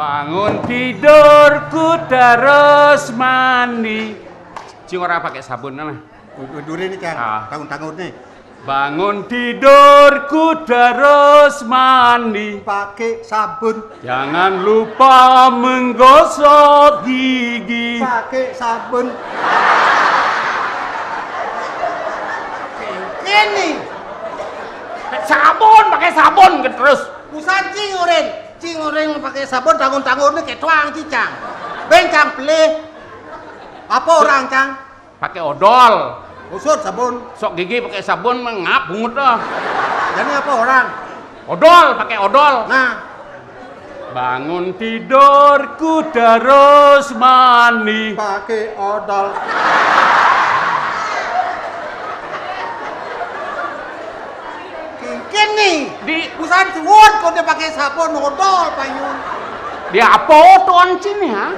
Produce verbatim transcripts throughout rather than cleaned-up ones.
Bangun tidur ku terus mandi. Cing ora pakai sabun nah. Udah ini kan, ah, tangun-tangun nih. Bangun tidur ku terus mandi. Pakai sabun. Jangan lupa menggosok gigi. Pakai sabun. Ini. Sabun, pakai sabun terus. Busan cing urin. Cing urin pakai sabun, tangun-tangun ini ketuang cicang. Bencang pelih. Apa orang cang? Pakai odol. Usut sabun. Sok gigi pakai sabun mengap bungut dah. Jadi apa orang? Odol, pakai odol. Nah. Bangun tidur ku terus mandi. Pakai odol. Kingkin nih. Di busan suwut kok dia pakai sabun odol payun. Dia apa tuh ancin ya?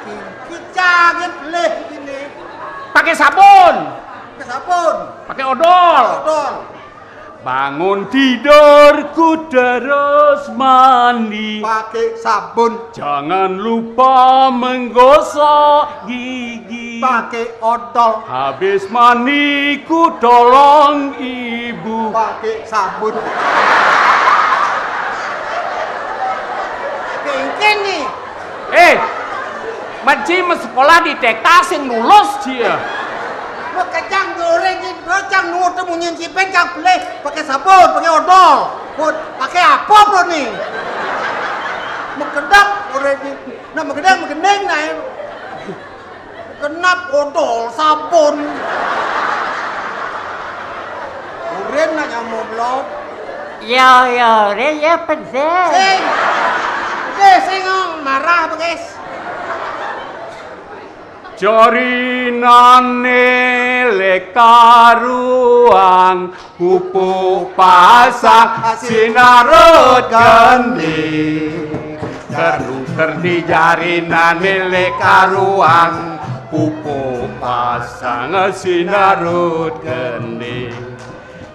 Kingkin caget leh ini. Pakai sabun. Pakai sabun. Pakai odol. Odol. Bangun tidur ku terus mandi. Pakai sabun. Jangan lupa menggosok gigi. Pakai odol. Habis mandi ku tolong ibu. Pakai sabun. Kengken nih. Eh, Maji sekolah di T K sing lulus dia. Makejang goreng ini, bocang nunggu temu nyincipin kang pelih pakai sabun, pakai odol. Pakai apa bro nih? Mekedap goreng ini. Nah, mekedap megeneng nah. Kenap odol sabun. Urin nak nyamu belum? Ya, ya, urin ya penting. Sing. Deh, sing marah, guys. Jarinane lekaruang pupuk pasang sinarut kendi. Ternuker di jarinane lekaruang pupuk pasang sinarut kendi.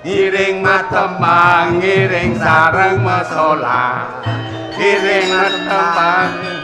Ngiring matembang, ngiring sareng masola. Ngiring matembang.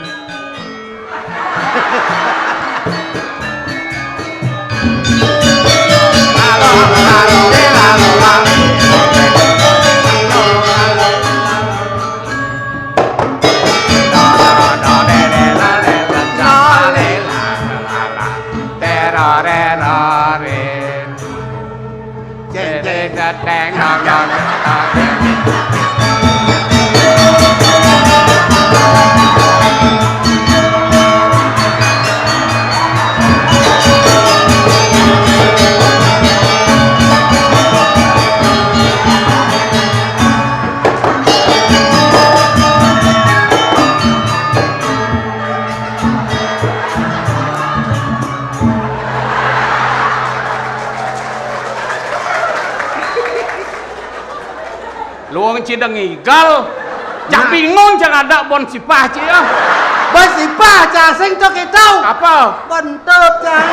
Luang cideng igal. Cak bingung cak ada bon sipah ci ya. Bon sipah cak sing cok itu. Apa? Bentuk cak.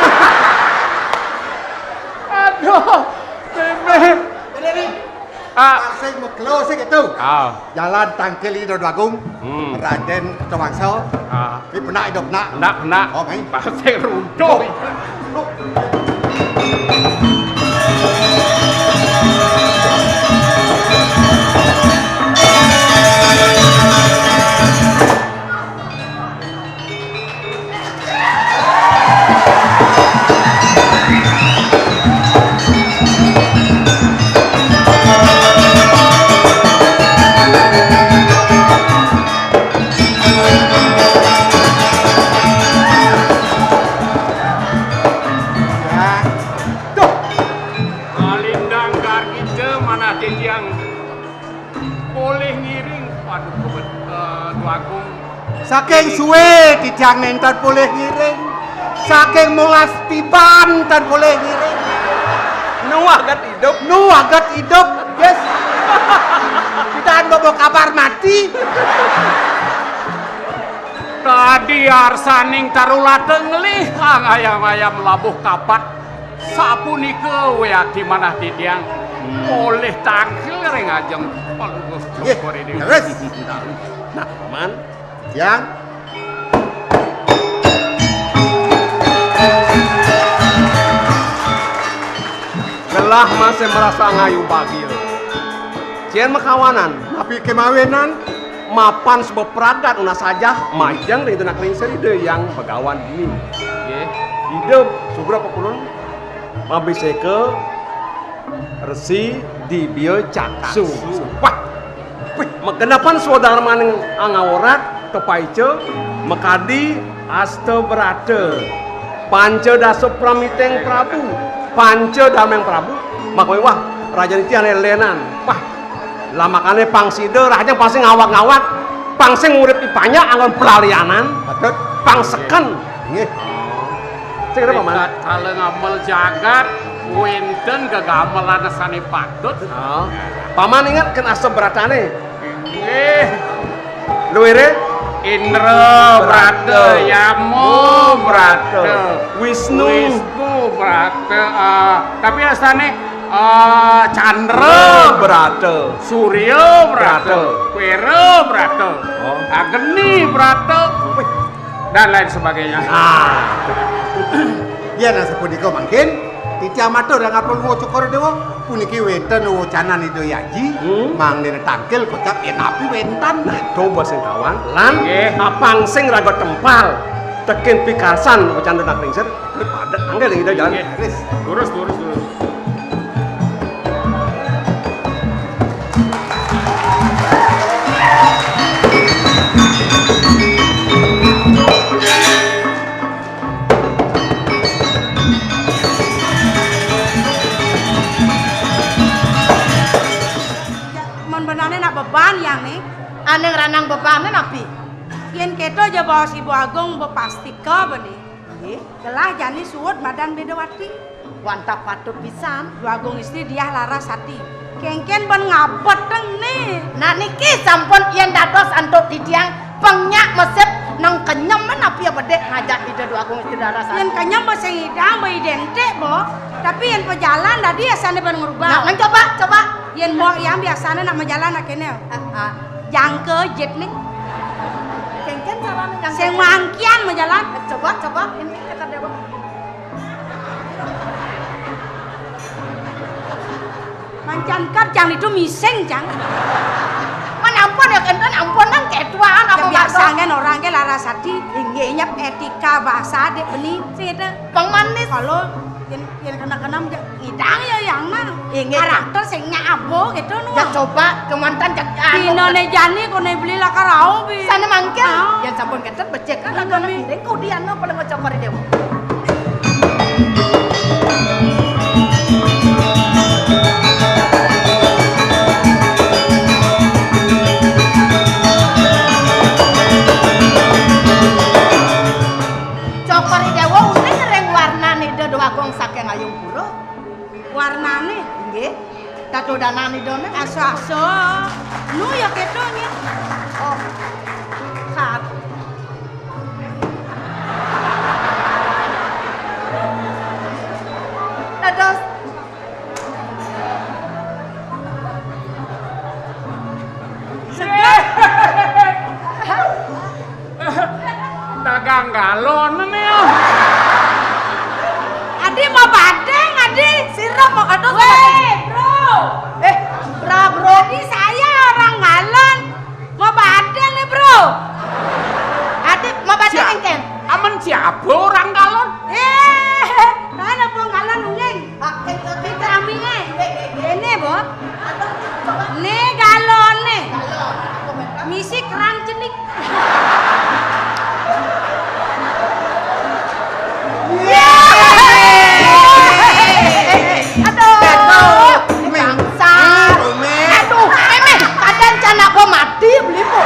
Aduh, bebe. Ini nih. Ah. Sing megelo sing itu. Ah. Jalan tangkil Ida Agung. Hmm. Raden Kacawangsa. Ah. Ini benak hidup nak. Benak, benak. Oh, main. Pasir runtuh. Duh. Alindang gargita manah titiang polih ngiring. Waduh, kebet, eh, Tuagung. Saking suwe titiang nenten polih ngiring. Saking molas tiban ten polih ngiring. Nuah gat idup. Nuah gat idup. Yes. Kita bobo kabar mati. Tadi arsaning tarulata ngelih ang ayam-ayam labuh kapat. Sapunika wiati manah titiang. Polih tangkil ring ajeng Palungguh. Nggih, Cokor I Déwa. Leres. Nah, Paman. Yang gelah masih merasa ngayu bagil. Cén makawanan, napi kémawinan mapan suba pragat nunas ajah majeng ring Ida Anak Lingsir Ida Hyang Begawan dini. Nggih. Ida sugra pakulun mabiséka Resi Dibya Caksu. Caksu. Wah, wih, magenepan swadarmaning angaorat kapaica makadi asta brata. Panca dasa pramiting Prabu, panca darmeng Prabu, makawé wah, raja niti ané lénan. Wah, lamakané pang sida, rahajeng pang sing ngawag-ngawag, pang sing urip di panjak anggon pelalianan, patut pang seken. Nggih. Sing kéto, Paman. Ritatkala ngamel jagat, wénten gegamelan sané patut. Ah. Paman inget kén asta bratané? Nggih. Luiré? Indra Brata, Brata. Yama Brata, Brata. Wisnu. Wisnu Brata, ah, tapi asané, ah, Candra Brata. Surya Brata. Brata. Kuéra Brata. Oh. Agni Brata. Wih. Dan lain sebagainya. Ah. Yén asapunika mangkin, titiang matur ring Palungguh Cokor I Déwa, puniki wénten wewacanan Ida Aji, hmm, mangdané tangkil kocap yén napi wénten. Nah, coba sing kawan, lan nggih, apang sing raga tempal, tekén pikarsan wewacan Ida Anak Lingsir, padhet anggé ring Ida jalan. Nggih. Lurus, lurus, lurus. Mun benehné nak beban, Yang, né. Ané ngranang bebané napi? Yén kéto ja baos Ibu Agung bepastika, bené. Nggih. Gelah jani suud madan Bédawati. Wantah patut pisan. Dwagung Istri Diah Larasati. Kénkén ban ngabeteng né. Nah niki sampun yén dados antuk titiang pang nyak mesip nang kenyem napi ya bedék ngajak Ida Dwagung Istri Larasati. Yén kenyem ba sing nyidang ba identik, Bo. Tapi yén pajalan dadi asané ban ngrubah. Nah, nang coba, coba. Yén Mbok Yang biasané nak majalan nak kéné. Ah, ah. Jangka jit né. Kénkén carané jangka. Sing mangkian majalan. Coba, coba. Ini cakar dia, Bang. Mancan kar cang itu mising, cang. Man ampun ya, kénten ampun nang kétuaan apa biasa kan orang ké Larasati. Inggih. Nyep etika bahasa dek beni, sing itu. Pang manis. Kalau yén, yén kena-kena ngidang ya yang nah. Inggih. Karakter sing nyak abo gitu nu. Ya coba kemantan jak anu. Dinoné jani koné beli lakar rauh bi. Sané mangkin. Ah. Yén sampun kénten becik kan. Iya, kami. Ring kudian no paling ngocok mari dewa. Cokor I Déwa uning ring warnané Ida Dwagung saking Ayung Pura. Warnané? Inggih. Dadodanané Ida né. Asa-asa. Nu ya kéto nyi. Oh. Kat. Dados. Dagang galon né. Adi mau badeng, Adi. Sirem mau, aduh. Wéh, Bro. Eh, Bra, Bro. Adi saya orang galon. Mau badeng nih, Bro. Adi mau badeng. Sia-, engkén. Amen siapa orang galon? Eh, mana pun galon uning. Kita ambil, eh. Ini, Bo. Né galoné. Misi keran cenik. Aduh. Aduh, bangsa. Aduh, méméh, kadén can apa mati beli, Bu.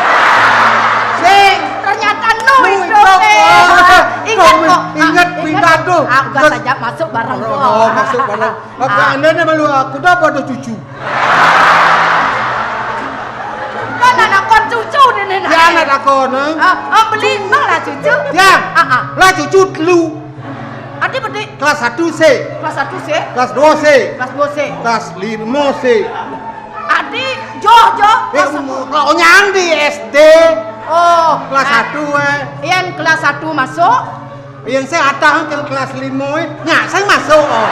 Sing. Ternyata nu itu, Bu. Ingat kok. Ingat, pindah tuh. Aku saja masuk bareng. Oh, masuk bareng. Apa andéné malu aku dah pada cucu. Kan anak kon cucu déné. Ya, anak aku, nah. Ah, ah, beli emang lah cucu. Ya. Ah, ah. Lah cucu telu. Adi bedik. Kelas satu sik. Kelas satu sik. Kelas dua sik. Kelas dua sik. Kelas lima sik. Adi joh, joh. Eh, kelas satu. Kok nyang di S D? Oh, kelas satu, eh. Yén kelas satu masuk. Yén sing adoh ké kelas lima, eh. Nyak sing masuk, oh.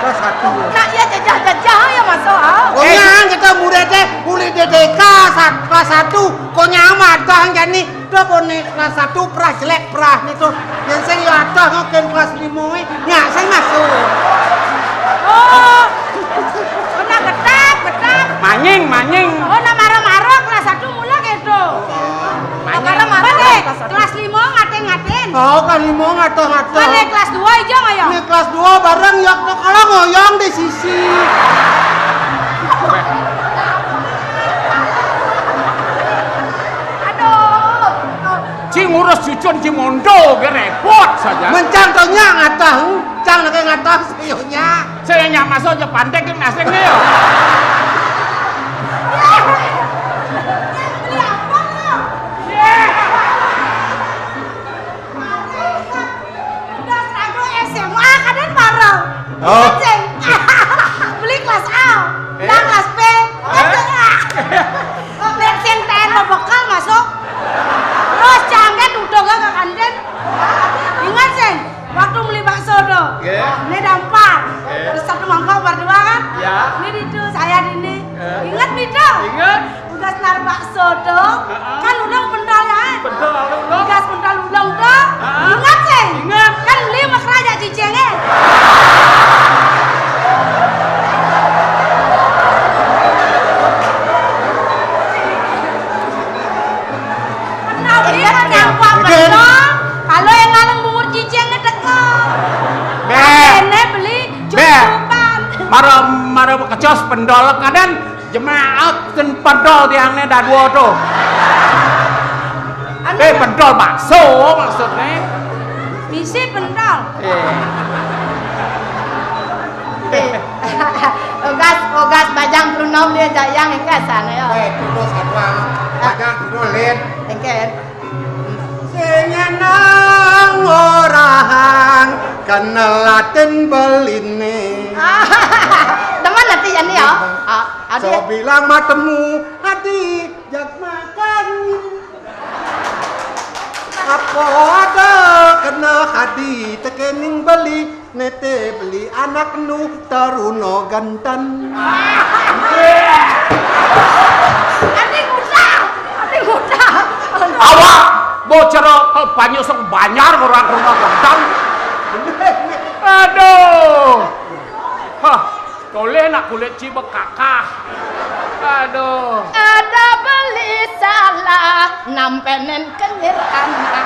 Kelas satu. Nak ya jajah-jajah ya masuk, ah. Kok nyang kita murid, eh, mulai D T K sa-, kelas satu. Kok nyang madah jani. Dah boné kelas satu prah jelék prah nitu. Yén sing ya adoh ngokin kelas lima, eh. Nyak sing masuk. Oh. Kena getap, getap. Manying, manying. Oh, nak marah-marah kelas satu mula gitu. Manying. Marah-marah deh. Kelas lima ngatin-ngatin. Oh, kelas lima ngadoh-ngadoh. Mana kelas dua ijo ngoyong? Ini kelas dua bareng ya kalau ngoyong di sisi. Aduh. Ci ngurus cucun ci mondo ge repot saja. Mencang to nyak ngatah, cang lagi ngatah sayonya. Saya nyak masuk aja pandek yang naseng nih ya. Udah seragu S M A kadén bareng. Oh. Ceng. Beli kelas A, eh? Nah kelas B. Eh? Kelas A. Lihat sing ten lo bekal masuk. Terus cangget udah gak ke kantin. Ingat sing, waktu beli bakso tuh. Nggih. Ini ada empat. Nggih. Terus satu mangkok berdua kan? Ya. Ini di itu, saya di ini. Eh. Ingat nih tuh. Ingat. Tugas nar bakso to, heeh, kan ulung pentol ya. Pentol ulung. Tugas pentol ulung to. Heeh. Ingat sih? Ingat. Kan beli mas raja cicingnya. Pentol beli kan nyampak pentol. Kalau yang ngaleng bungur cicingnya teko. Beh. Ini beli cucupan. Mara, mara kecos pentol kadén. Jemaah ten pentol tiangné dadua to. Anu, eh, pentol bakso maksudné. Misi pentol. Eh. Eh. Ogas, ogas bajang Bruno beli jayang engké sana ya. Eh, terus satuan. Bajang Bruno lin. Engké. Sing nyeneng orahang kenelatin beliné. Teman nanti ya nih ya. Ah, adi. So bilang matemu adi jak makan. Apa ada kena hadi tekening beli. Nété beli anak nu taruna genten. Ati ngutang, ati ngutang. Awak bocor banyu sing banjar orang taruna genten. Aduh. Hah, toleh nak kulit cibek kakah. Aduh. Ada beli salah nampenin kenyir anak.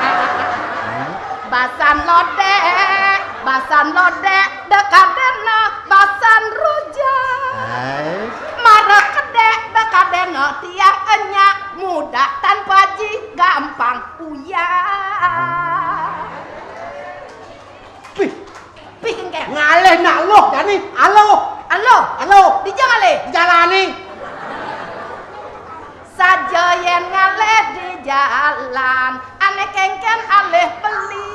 Basan lodék, basan lodék, dekadéna basan rujak. Hai. Mara kedék dekadéna tiang enyak, mudah tanpa ji gampang uyah. Pih. Pih engké. Ngalih nak luh jani, aluh. Aluh. Aluh. Dija ngalih? Jalané. Saja yén ngalih di jalan, ané kéngkén alih beli.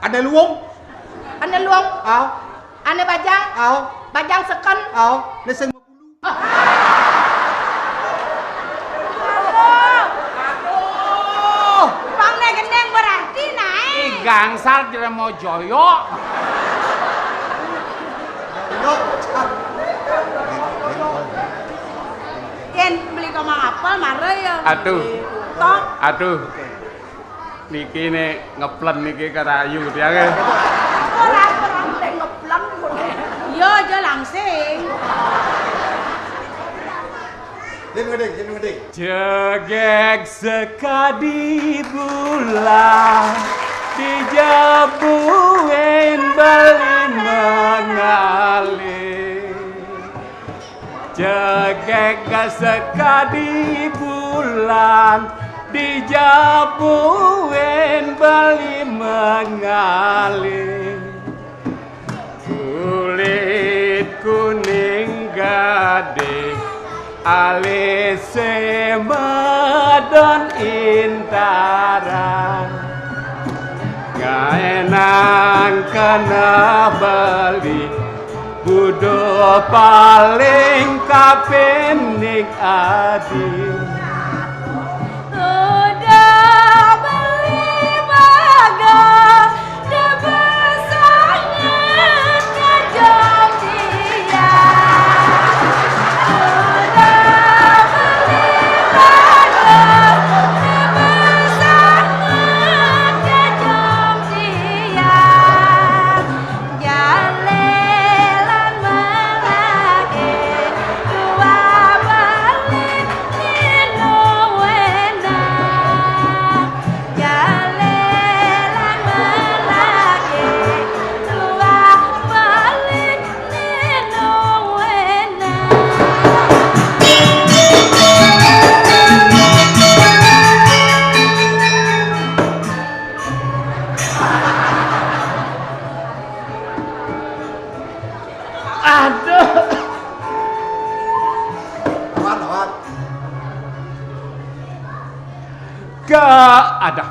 Ané luung. Ané luung. Au. Ané bajang. Au. Bajang seken. Au. Né sing mabulu. Aduh. Pangné gendeng berarti naé. Ih, gangsal jelema joyo. Yén beli ka Mang Apel mara ya. Aduh. Tok. Aduh. Niki né ngeplen niki karayu tiangé. Ora perang téh ngeplen koné. Iya aja langsing. Sing gedé, sing gedé. Jegég sekadi bulan dijabuin beli mengalih. Jegég sekadi bulan dijabuin beli mengalih. Kulit kuning gadé, alisé madon intaran. Kaenang kena beli, buduh paling kapining adi. Udah beli bagong, tebus sanget kajong dia. Udah beli bagong, tebus sanget kajong dia. Jalelan melagi, dua balik ninu wena. Jalelan melagi, dua balik ninu wena. Aduh. Awan, awan. Ka, adah.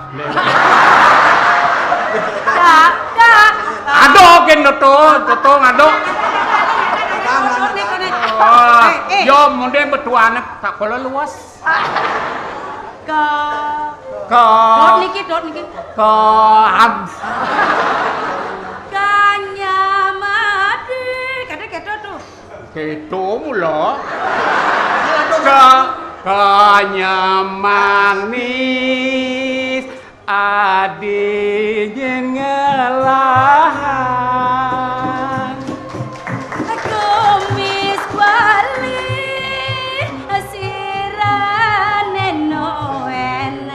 Ka, ka. Ado gen toto, toto ngado. Nek, nek. Oh, Eh, eh. Yo munding betuané tak kala luas. Ka. Ka. Dot niki, dot niki. Ka. Am. Kanyamadi. Kadé keto tuh. Keto mula. Ka, kanya manis adi nyén ngelahan. Kumis kuali sirané no enak.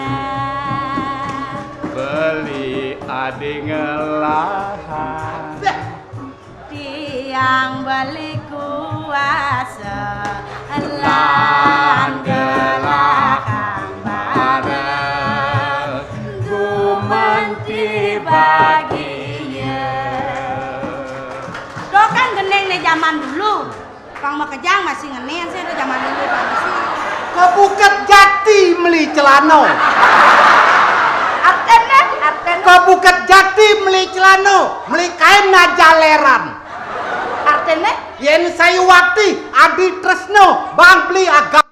Beli adi ngelahan. Tiang beli kuasa lan gelakang bareng gumanti bagia. Dokan gending né zaman dulu. Pang makejang masih ngenén sih, udah zaman dulu masih. Ke Bukit Jati meli celana. Artinya, artinya. Ke Bukit Jati meli celana, meli kain najaleran. Artinya? Yén Sayuwati, Adi Tresna, bang beli agam.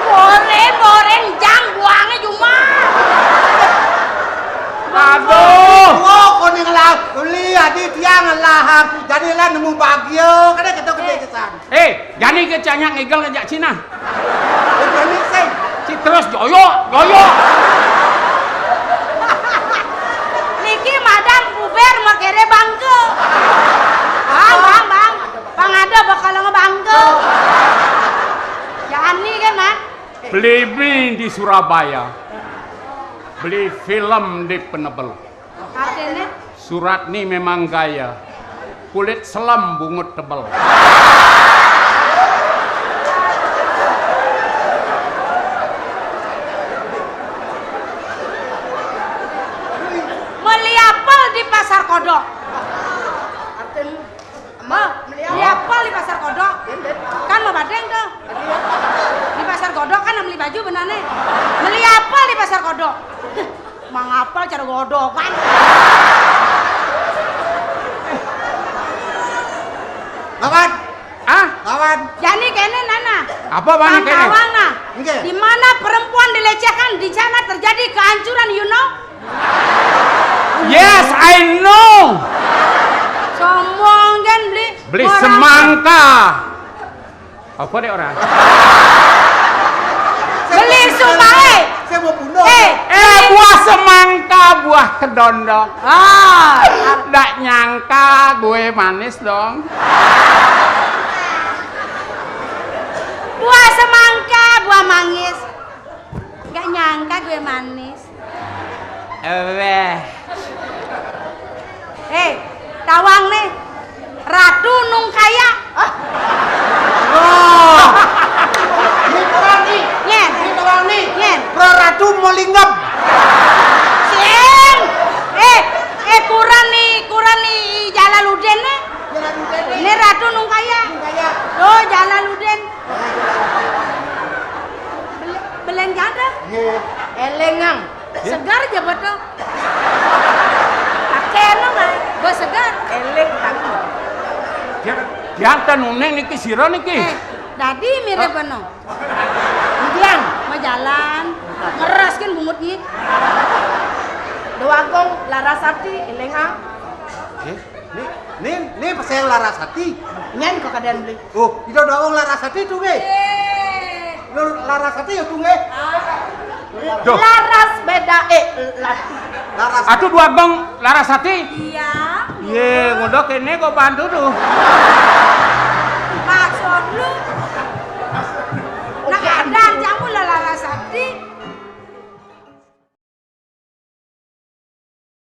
Goreng, goreng, jang, buangnya cuma. Aduh. Wah, kuning lah, beli adi tiang lahar, jadilah nemu bagia, kadé kita gedé kesan. Eh, jani ké cangak ngigel ngejak Cina. Jani sih. Ci terus joyok, joyok. Niki madan puber makéré bangké. Bang, bang, bang. Bang ada bakal ngebangké. Jani kan, Mak? Beli mie di Surabaya. Beli film di Penebel. Artinya? Surat ni memang gaya. Kulit selem bungut tebel. Meli apel di Pasar Kodok. Artinya? Mah, meli apel di Pasar Kodok. Kan mau badeng tuh. Di Pasar Kodok kan meli baju benarnya. Meli apel di Pasar Kodok. Mang apel cara godokan. Lawan. Ah? Lawan. Jani kéné nana. Apa mana kéné? Tawang nah. Nggih. Di mana perempuan dilecehkan, di sana terjadi kehancuran, you know? Yes, I know. Sombong kan beli. Beli semangka. Apa deh orang? Beli sumpah, eh. Saya mau bunuh. Eh, eh, buah semangka, buah kedondong. Ah, ndak nyangka gue manis dong. Buah semangka, buah manggis. Nggak nyangka gue manis. Wéh. Eh, tawang nih. Ratu Nungkaya. Wah. Ini tawang nih. Nyén. Ini tawang nih. Nyén. Pro Ratu Molingem. Sing. Eh, eh, kurang nih, kurang nih Jalaluddin nih. Elengang. Segar ja betul. Pakai no, Bang. Bos segar. Eleng kan. Dia, dia enten uning niki sira niki. Eh, dadi mirip no. Kemudian, mau jalan, ngeras kan bungut nyi. Dua Agung, Larasati, elengang. Eh, ni, ni, ni pasal Larasati. Nyen kok kadang beli. Oh, ida Dua Agung Larasati tu nggih. Eh. Lu Larasati ya tu nggih. Ah. Duh. Laras beda, eh, lati. Laras. Atuh Dua Agung Larasati. Iya. Ye, ngono kene kok bantu tuh. Maksud lu